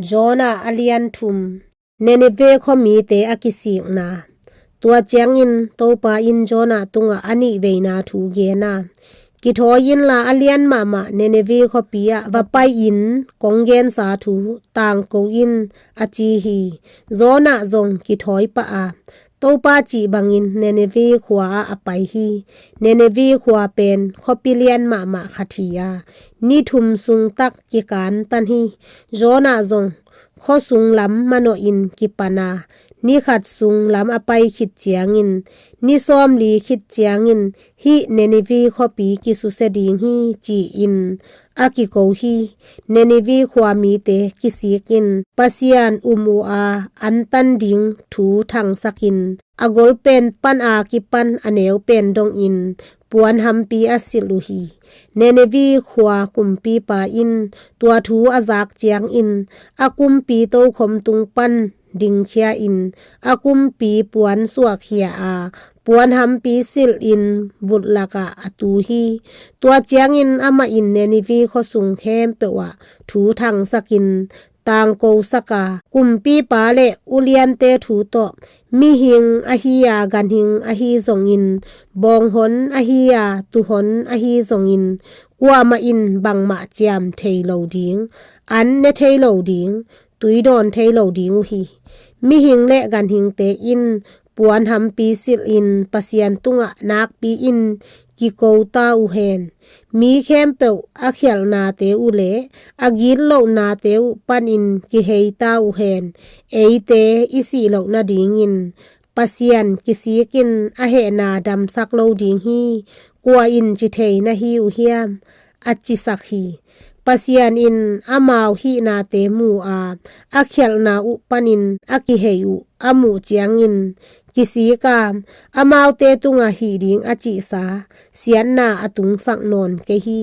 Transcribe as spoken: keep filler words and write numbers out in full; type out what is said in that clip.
Jonah a lian thum. Nineveh khuamite a kisikna. Tua ciangin Topa in Jonah tungah a nihveina thu gen a, kithawi inla a lian mahmah Nineveh khuapi ah va pai-in kong gensa thu tangko in, a ci hi. Jonah zong kithawi pah a, Topa cih bangin Nineveh khua ah a pai hi. Nineveh khua pen khuapi lian mahmah khat hi a, ni thum sung tak kikantan hi. Jonah zong khuasung lam manawhin kipan a, ni khat sung lam a pai khit ciangin, ni sawmli khit ciangin hih Nineveh khuapi kisusia ding hi, ci-in a kiko hi. Nineveh khua mite kisik in Pasian um uh a, antan ding thu thangsak in, a gol pen pan a kipan a neu pen dongin puan hampi a silh uh hi. Nineveh khua kumpipa in tua thu a zak ciangin, a kumpi tokhom tung pan dingkhia in, a kumpi puan suakkhia a, puan hampi silhin vut lakah a tu hi. Tua ciangin amah in Nineveh khuasung khempeuh ah thu thangsak in, tangkosak a, kumpipa le uliante thu tawh, mihing ahi a, ganhing ahi zongin, bawnghon ahi a, tuhon ahi zongin, kuamah in bangmah ciam thei lo ding, an ne thei lo ding, tui dawn thei lo ding uh hi. Mihing le ganhingte in puan hampi silhin Pasian tungah nakpi-in kiko ta uh hen. Mi khempeuh a khialhnate uh le a gitlohnate uh panin kihei ta uh hen. Eite i sih loh nadingin Pasian kisik in a hehna damsak lo ding hi. Kua in ci thei na hi uh hiam? A cisak hi. Pasian in amau hihnate mu a, a khialhna uh panin a kihei uh a muh ciangin kisik a, amaute tungah hih ding a cihsa siatna a tungsak nawn kei hi.